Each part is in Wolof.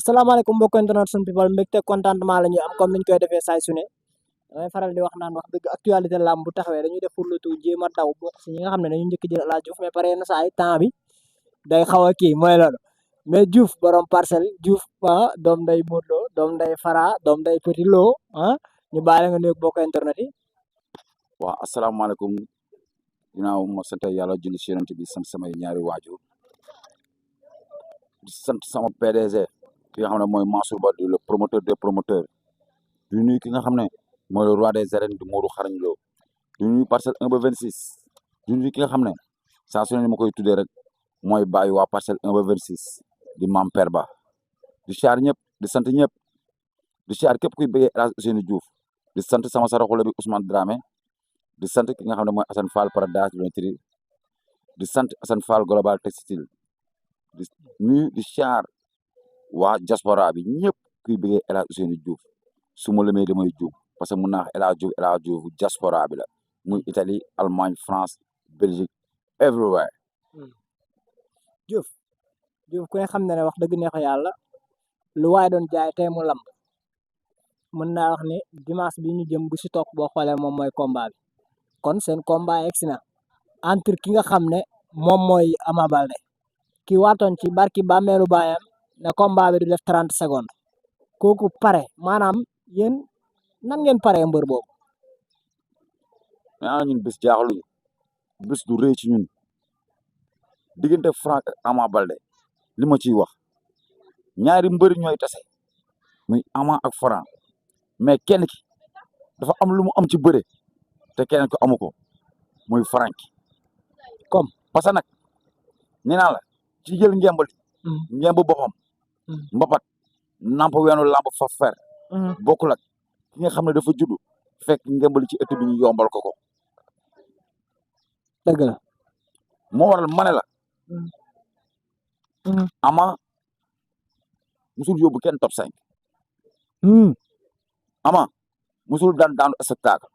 asalaamaaleykum mbokk internet Sen People mbégte contentement la ñuy am comme niñ koy defee saay su ne damay faral di wax naan wax dëgg actualité làmb bu taxawee dañuy def pour le tout jéem a daw bokk si ñi nga xam ne dañu njëkk jël El Hadj Diouf mais pare yenn saa yi temps bi day xaw a kii mooy loolu mais Diouf borom parcelle Diouf doom nday Modou Lo doom nday Fara doom nday Petit Lo ñu baale nga nuyu bokk internet yi. waaw asalaamaaleykum ginnaaw ma sant yàlla julli ci Yonent bi sant samay ñaari waajur di sant sama PDG ki nga xam ne mooy Mansour Ba di le promoteur des promoteurs di nuyu ki nga xam ne mooy le roi des arènes di Modou Xarañ Lo di nuyu parcelle 1 ba 26 di nuyu ki nga xam ne saa su ne ni ma koy tuddee rek mooy bàyyi waa parcelle 1 ba 26 di Mam Père Ba di siyaar ñëpp di sant ñëpp di siyaar képp kuy bëggee El Hadj Ousseynou Diouf di sant sama saraxula bi Ousmane Dramé di sant ki nga xam ne mooy Assane Fall Paradise Lunetterie di sant Assane Fall Global Textile di nuyu di siyaar waa diaspora bi ñëpp kuy bëggee El Hadj Ousseynou Diouf su ma lemee damay juum parce que mun naa El Hadj Diouf diaspora bi la muy Italie Allemagne France Belgique everywhere. Diouf ku ne xam ne wax dëgg neex yàlla lu waay doon jaay tey mu lamb mën naa wax ne dimanche bi ñu jëm bu si topp boo xoolee moom mooy combat bi kon seen combat egsi na entre ki nga xam ne moom mooy Ama Baldé ki waatoon ci barki bàmmeelu baayam ne combat bi du def 30 secondes kooku pare maanaam yéen nan ngeen paree mbër boobu. mais ñun bés jaaxluñu bés du rëy ci ñun diggante Franc ak Ama Baldé li ma ciy wax ñaari mbëri ñooy tase muy Ama ak Franc mais kenn ki dafa am lu mu am ci bëre te keneen ko amu ko muy Franc comme parce que nag nee naa la ci jël ngembali ngemb boppam mbapat namp weenu lamb fa fer bokkul ak ki nga xam ne dafa judd fekk ngembali ci ëtt bi ñu yombal ko dëgg la moo waral ma ne la Ama musul yóbbu kenn top 5 Ama musul daanu spectacle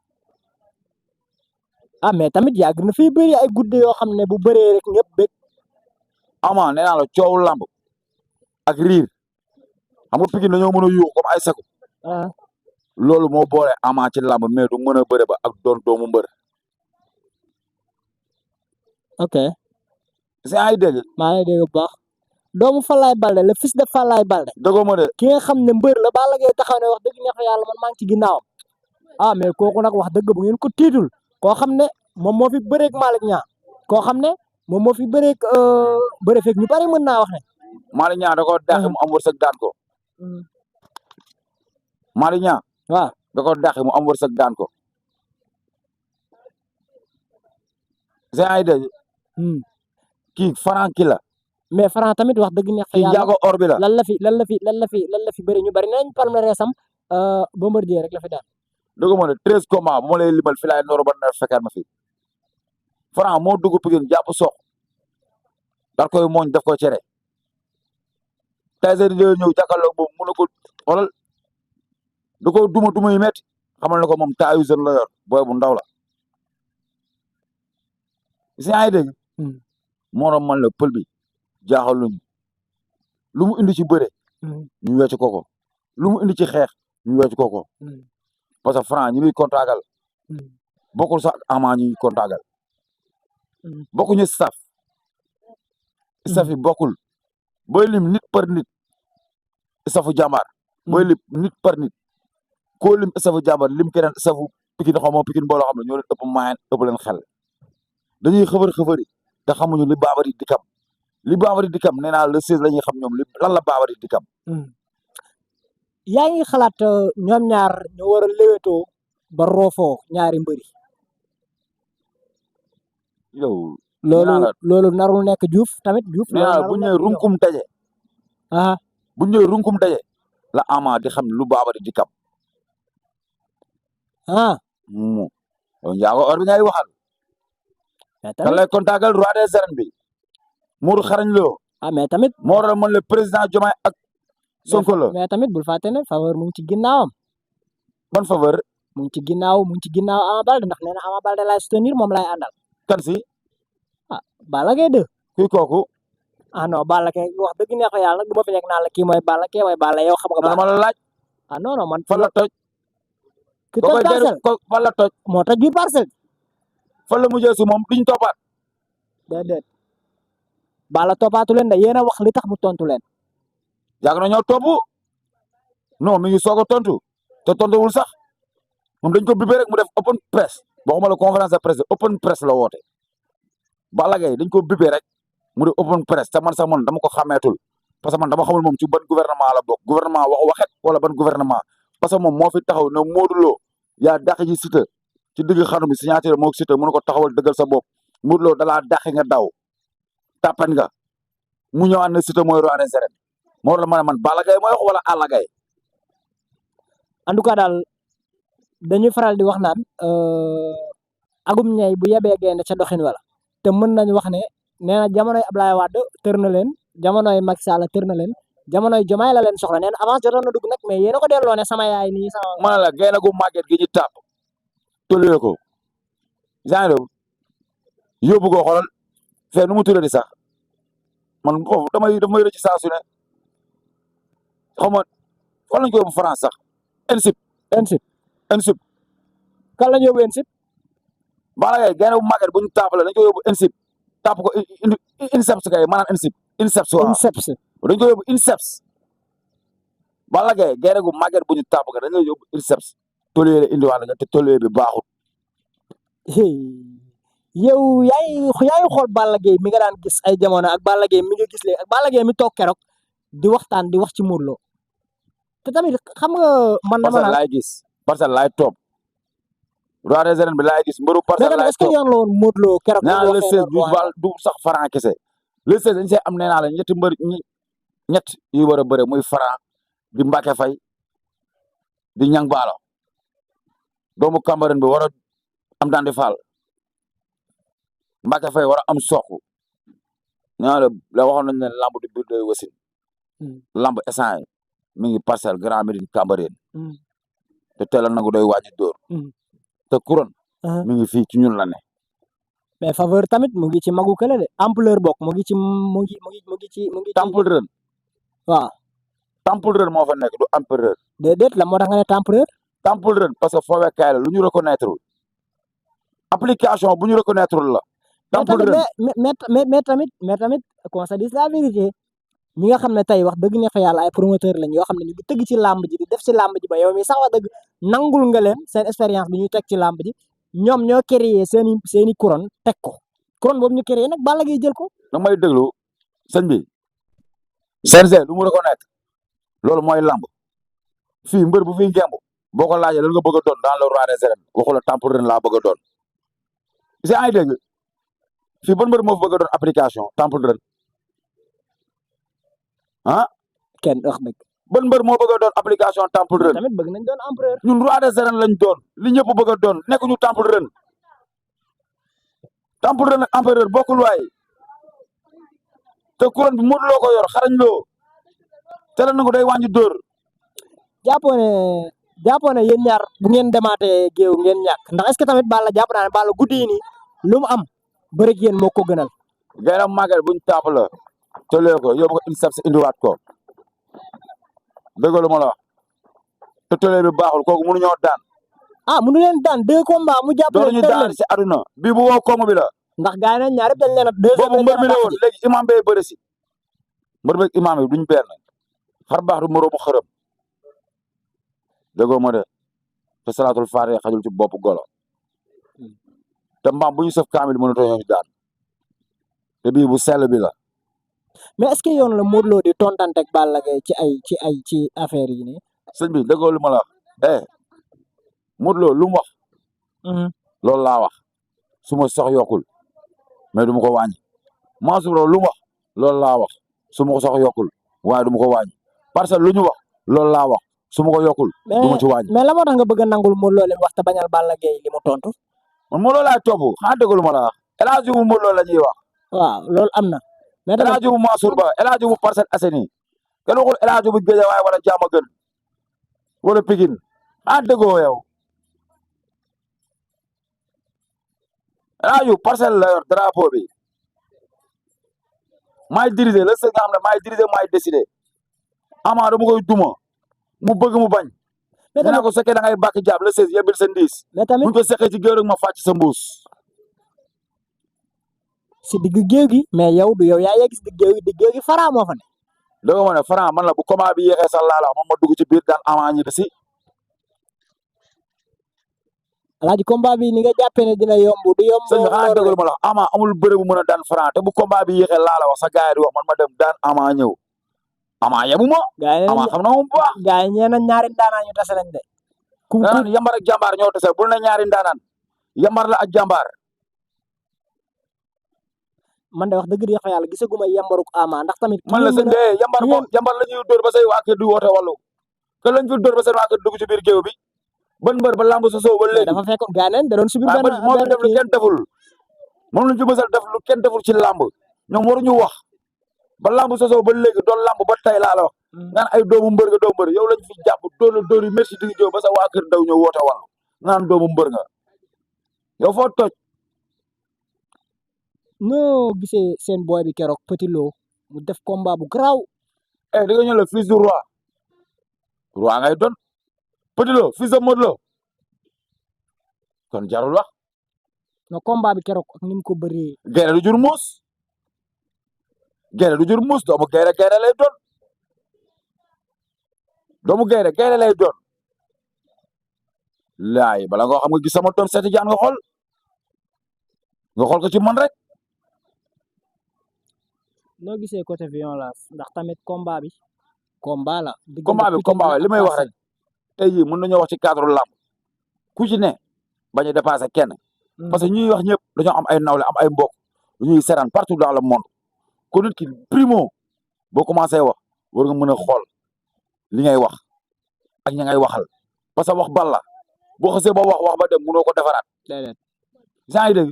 mais tamit yàgg na fi bëri ay gudde yoo xam ne bu bëree rek ñëpp bëgg. Ama nee naa la coow lamb ak riir xam nga Pikine dañoo mën a yuux comme ay seko loolu moo boole Ama ci lamb mais du mën a bëre ba ak doon doomu mbër. ok. c'est ay dégg. maa ngi dégg bu baax doomu Falaye Baldé le fils de Falaye Baldé. dëggoo ma de. ki nga xam ne mbër la Balla Gaye taxaw ne wax dëgg neex yàlla man maa ngi ci ginnaawam mais kooku nag wax dëgg bu ngeen ko tiitul koo xam ne moom moo fi bëreeg Malick Niang koo xam ne moom moo fi bëreeg bëre fekk ñu bari mën naa wax ne. Malick Niang da koo dàqe mu am wërsëg daan ko. Malick Niang. waaw da koo dàqe mu am wërsëg daan ko. c'est ay dégg. kii Franc ki la. mais Franc tamit wax dëgg neex kii njaago or bi la. lan la fi bëri ñu bëri nañ palmarès am Bombardier rek la fi daan. dëgg ma ne 13 combats bu ma lay limal fi laay noor ba na fekkaat ma fi Franc moo dugg Pikine jàpp sox dar koy mooñ daf ko cere Tyson ñëw jàkkaarloo moom mu ne ko xoolal da ko duma yu metti xamal ne ko moom taayu jeune la yor booy bu ndaw la si ay dégg moo doon man la pël bi jaaxal luñu lu mu indi ci bëre ñu wecc ko lu mu indi ci xeex ñu wecc ko parce que Franc ñi muy kontaagal bokkul sax Ama ñuy kontaagal bokkuñu staff yi bokkul booy lim nit par nit staffu jàmbaar booy lim nit par nit koo lim staffu jàmbaar lim keneen staffu Pikine xaw ma Pikine mbooloo xam ne ñoo leen ëpp moyen ëpp leen xel dañuy xëfër te xamuñu li baabari di kam nee naa le 16 la ñuy xam ñoom lan la baabari di kam. yaa ngi xalaat ñoom ñaar ñu war a léwétoo ba roofoo ñaari mbëri. yow. loolu narul nekk Diouf tamit Diouf. nee naa bu ñu nee runkum daje. bu ñu nee runkum daje la Ama di xam lu baabari di kam. yow njaago or bi ngay waxal. kan lay kontaagal roi des arènes bi Modou Xarañ Lo. mais tamit. moo waral man le président Diomaye ak Sonko la. mais tamit bul fàtte ne faveur mu ngi ci ginnaawam. ban faveur. mu ngi ci ginnaaw Ama Baldé ndax nee na Ama Baldé laay soutenir moom laay àndal. kan si. Balla Gaye 2. kuy kooku. ah non Balla kay wax dëgg neex fa yàlla nag du ma fi nekk naan la kii mooy Balla kii mooy Balla yow xam nga non Balla dama la laaj ah non non man fan la toj ki ko toj koy gën parcelle ko fan la toj moo toj biir parcelle fan la mujjee si moom duñ toppaat déedéet Balla toppaatu leen de yéen a wax li tax mu tontu leen yàgg na ñoo topp non mi ngi soog a tontu te tontuwul sax moom dañ ko bibee rek mu def open press waxuma la conférence de presse open press la woote Balla Gaye dañ ko bibee rek mu def open press te man sax man dama ko xàmmeetul parce que man dama xamul moom ci ban gouvernement la bokk gouvernement waxet wala ban gouvernement parce que moom moo fi taxaw ne Modou Lo yaa dàq ji Siteu ci digg xanu bi signature moo Siteu mu ne ko taxawal dëggal sa bopp Modou Lo dalaa dàq nga daw tàppan nga mu ñëwaat ne Siteu mooy roi des arènes moo la ma ne man Balla Gaye mooy wax wala Alla Gaye en tout cas daal dañuy faral di wax naan agum ñay bu yebee gaynde ca doxin wala te mën nañ wax ne nee na jamonoy Ablaye Wade tër na leen jamonoy Macky Sall tër na leen jamonoy Diomaye la leen soxla nee na avance jotoon na dugg nag mais yéen a ko delloo ne sama yaay nii sama ma ne la gaynde gu màgget gi ñu tàpp tolluwee ko genre yóbbu ko xoolal fee nu mu tuddati sax man foofu daf may rëcc saa su ne xaw ma fan lañ ko yóbbu France sax ENSIP ENSIP kan lañ yóbbu ENSIP Balla Gaye gaynde bu màgget bu ñu tàpp la dañ ko yóbbu ENSIP tàpp ko INSEPS kay maanaam ENSIP INSEPS waaw INSEPS dañ ko yóbbu INSEPS Balla Gaye gaynde gu màgget bu ñu tàpp ko dañ la yóbbu INSEPS tolluwee la indiwaat nga te tolluwee bi baaxut yow yaay xool Balla Gaye mi nga daan gis ay jamono ak Balla Gaye mi nga gis léegi ak Balla Gaye mi toog keroog di waxtaan di wax ci Modou Lo te tamit xam nga man dama naan laay gis parcelle laay topp roi des arènes bi laay gis mbëru parcelle laay est-ce que yoon la woon Modou Lo keroog nee naa le 16 du sax Franc kese le 16 dañ see am nee naa la ñetti mbër ñett yu war a bëre muy Franc di Mbacke Faye di Ñang Baalo doomu Cambérène bi war a am Dandi Fall Mbacke Faye war a am soq nee naa la waxoon nañ ne lamb di biir doy wasin lamb essence mi ngi parcelle Grand Médine Cambérène te teel a nangu doy wàññi dóor te couronne mi ngi fii ci ñun la ne mais faveur tamit mu ngi ci magu kële de ampleur bokk mu ngi ci temple ren waaw temple ren moo fa nekk du empereur déedéet la moo tax nga ne temple ren parce que foowekaay la lu ñu reconnaître application bu ñu reconnaître la temple ren mais tamit qu'on se dise la vérité ñi nga xam ne tey wax dëgg ne fa yàlla ay promoteur lañ yoo xam ne ñu ngi tëgg ci làmb ji di def ci làmb ji ba yow mi sax wax dëgg nangul nga leen seen expérience bi ñuy teg ci làmb ji ñoom ñoo créé seeni couronne teg ko couronne boobu ñu créé nag Balla Gaye jël ko da may déglu sëñ bi CNG lu mu reconnaître loolu mooy lamb fii mbër bu fi ngemb boo ko laajee lan nga bëgg a doon dans le roi des arènes waxu la temple ren laa bëgg a doon si ay dégg fii ban mbër moo fi bëgg a doon application temple ren kenn wax dëgg ban mbër moo bëgg a doon application temple ren tamit bëgg nañ doon empereur ñun roi des arènes lañ doon li ñëpp bëgg a doon nekkuñu temple ren ak empereur bokkul waay te couronne bi Modou Lo ko yor xarañ loo te la nangu day wàññi dóor jàppoo ne yéen ñaar bu ngeen demaatee géew ngeen ñàkk ndax est-ce que tamit Balla jàpp naa ne Balla guddi yi nii lu mu am bëri ak yéen moo ko gënal gaynde màgget buñ tàpp la tollee ko yóbbu ko INSEPS indiwaat ko dëgg lu ma la wax te tollee bi baaxul kooku mënuñoo daan mënu leen daan 2 combats mu jàpp doonuñu daan si aduna bii bu woo koŋ bi la ndax gars yi nag ñaar yëpp dañ leen a boobu mbër mi la woon léegi imam bee bëri si mbër beeg imam bi duñ benn xar baax du moroomu xërëm déggoo ma de te salaatul faatiha xajul ci bopp golo te mbaam bu ñu sëf kaamil mënutoo ñoo daan te bii bu sell bi la mais est-ce que yoon la Modou Lo di tontante ak Balla Gaye ci affaire yi nii sëñ bi déggoo lu ma la wax Modou Lo lu mu wax loolu laa wax su ma sox yokkul mais du ma ko wàññi Mansour Lo lu mu wax loolu laa wax su ma ko sox yokkul waaye du ma ko wàññi parce que lu ñu wax loolu laa wax su ma ko yokkul du ma ci wàññi mais la moo tax nga bëgg a nangul Modou Lo leen wax te bañal Balla Gaye li mu tontu man Modou Lo laay topp xanaa déggoo lu ma la wax El Hadj bu Modou Lo la ñuy wax waaw loolu am na mais El Hadj bu Mansour Ba El Hadj bu Parcelles Assainies kenn waxul El Hadj bu Guédiawaye wala Diamaguène wala Pikine xanaa déggoo yow El Hadj Parcelles la yor drapeau bi maay diriger le seul nga xam ne maay diriger maay décider Ama dama koy duma mu bëgg mu bañ. mais nee naa tamit ko sekkee da ngay bàkk jàpp le 16 yebbil sa ndiis mais tamit buñ ko seqee ci géew rek ma fàcc sa mbuus. si digg géew gi mais yow du yow yaa yegg si digg géew gi Franc moo fa ne. dëgg ma ne Franc man la bu combat bi yéexee sax laa la wax moom ma dugg ci biir daan Ama ñibbi si. alaaji combat bi ni nga jàppee ne dina yomb du yomb. sëñ bi xanaa dëggul ma la wax Ama amul bëre bu mën a daan Franc te bu combat bi yéexee laa la wax sa gars yi di wax man ma dem daan Ama ñëw Ama yebu ma. gaa yi Ama xam na moom bu baax. gaa yi ñee na ñaari ndaanaan ñu tase nañ de. ku danaan yambar ak jàmbaar ñoo tase bul na ñaari ndaanaan yambar la ak jàmbaar. man de wax dëgg yàlla yàlla gisaguma yambaruk Ama ndax tamit. man la sëñ bi yambar moom yambar la ñuy dóor ba say waa kër di woote wàllu que lañ fi dóor ba seen waa kër dugg ci biir géew bi ban mbër ba lamb sa sow ba léegi. dafa fekk gaa neen da doon subir waaye benn moo fi def lu kenn deful moom lañ ci mësal def lu kenn deful ci lamb ñoom waruñu wax ba lamb sa sow ba léegi doon lamb ba tey laa la wax. naan ay doomu mbër nga doomu mbër yow lañ fi jàpp dóor yi merci digg géew ba sa waa kër daw ñëw woote wàllu naan doomu mbër nga yow foo toj. noo gisee seen boy bi keroog Petit Lo mu def combat bu garaaw. di nga ñëw le fils du roi ngay doon Petit Lo fils de Modou Lo kon jarul wax. no combat bi keroog ak ni mu ko bëree. gaynde du jur muus doomu gaynde lay doon doomu gaynde lay doon laay bala nga xam nga gis sama doom seeti jaan nga xool ko ci man rek. noo gisee côté violence ndax tamit combat bi. combat la. li may wax rek tey jii mën nañoo wax ci cadre làmb ku ci ne bañ a dépassé kenn. parce que ñuy wax ñëpp dañoo am ay nawle am ay mbokk ñuy seetaan partout dans le monde kon nit ki primo boo commencé wax war nga mën a xool li ngay wax ak ña ngay waxal parce que wax bal la boo xasee ba wax ba dem mënoo ko defaraat. déedéet yaa ngi dégg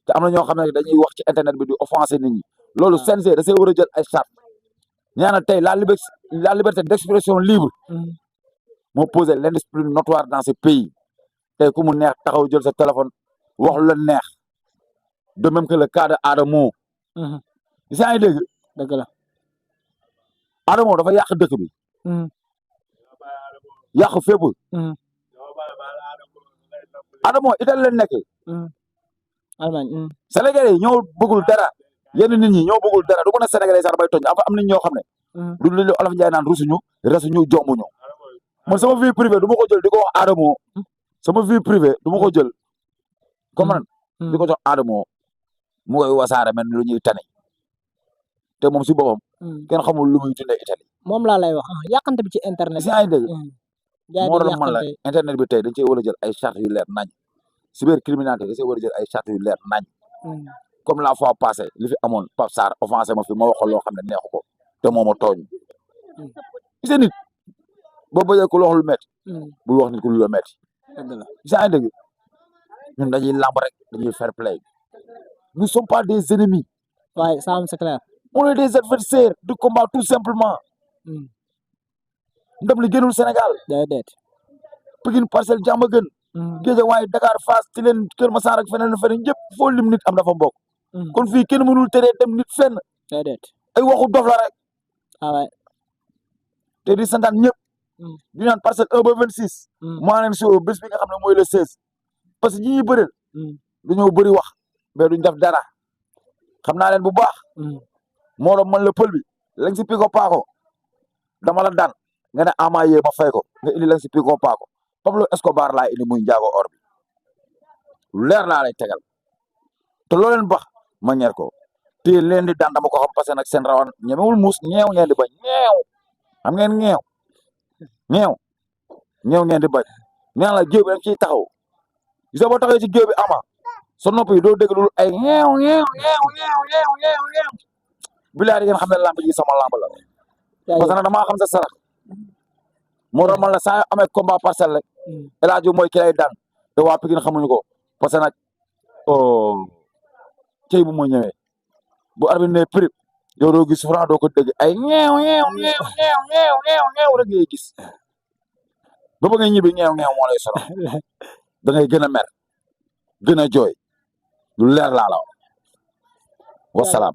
te am na ñoo xam ne dañuy wax ci internet bi di offenser nit ñi. loolu CNG da see war a jël ay charte ñaana tey la liberté d'expression libre moo posé l'indiscipline notoire dans ce pays tey ku mu neex taxaw jël sa téléphone wax lu la neex de même que le cas de Adamo. yaa ngi dégg. dëgg la. Adamo dafa yàq dëkk bi. yàq fépp. Adamo Italie la nekk. Allemagne. Sénégalais yi ñoo bëggul dara yenn nit ñi ñoo bëggul dara du ko ne Sénégalais sax bay tooñ am nit ñoo xam ne. du li Olof Njaay naan rusuñu resuñu jombuñu. man sama vie privée du ma ko jël di ko wax Adamo sama vie privée du ma ko jël. comme di ko jox Adamo mu koy wasaare mel ni lu ñuy tane te moom si boppam. kenn xamul lu muy dundee Italie. moom laa lay wax yàqante bi ci internet. si ay dégg. moo doon man la internet bi tey dañ cee war a jël ay charte yu leer nañ cybercriminalité dañ cee war a jël ay charte yu leer nañ. comme la fois passée li fi amoon Pape Sarr offensé ma fi ma waxoon loo xam ne neexu ko te moo ma tooñ. gis nit boo bëggee ko wax lu métti. bul wax nit ku lu la métti. dëgg la gis nga dëgg ñun dañuy lamb rek dañuy fair play nous sommes pas des ennemis. waaye ça c'est clair. on est des adversaires du combat tout simplement. ndam li gënul Sénégal. déedéet. Pikine Parcelles Diamaguène. Guédiawaye Dakar Fass ci leen Kër Massar ak feneen ñëpp foo lim nit am dafa mbokk. kon fii kenn mënul teree dem nit fenn. déedéet. ay waxu dof la rek. waay. te di santaan ñëpp. di naan Parcelles 1 ba 26. maa leen si bés bi nga xam ne mooy le 16. parce que ñi ñuy bëreel. dañoo bëri wax mais duñ def dara. xam naa leen bu baax. moo doon man la pël bi lañ si piko paako dama la daan nga ne Ama yee ma fay ko nga indi lañ si piko paako Pablo Escobar laa indi muy njaago or bi lu leer laa lay tegal te loo leen bax ma ñeer ko te leen di daan dama ko xam parce que nag seen rawan ñemewul muus ñeew ngeen di bañ ñeew xam ngeen ñeew ngeen di bañ nee la géew bi dañ ciy taxaw gis nga boo taxawee ci géew bi Ama sa nopp yi doo dégg lu ay ñeew bilaay di ngeen xam ne lamb ji sama lamb la parce que nag damaa xam sa sarax moo doon man la saa amee combat parcelle rek El Hadj mooy ki lay daan te waa Pikine xamuñu ko parce que nag cey bu ma ñëwee bu arbitre ne prip yow doo gis Franc doo ko dégg ay ñeew rek ngay gis ba ba ngay ñibbi ñeew moo lay solo da ngay gën a mer gën a jooy lu leer laa la wasalaam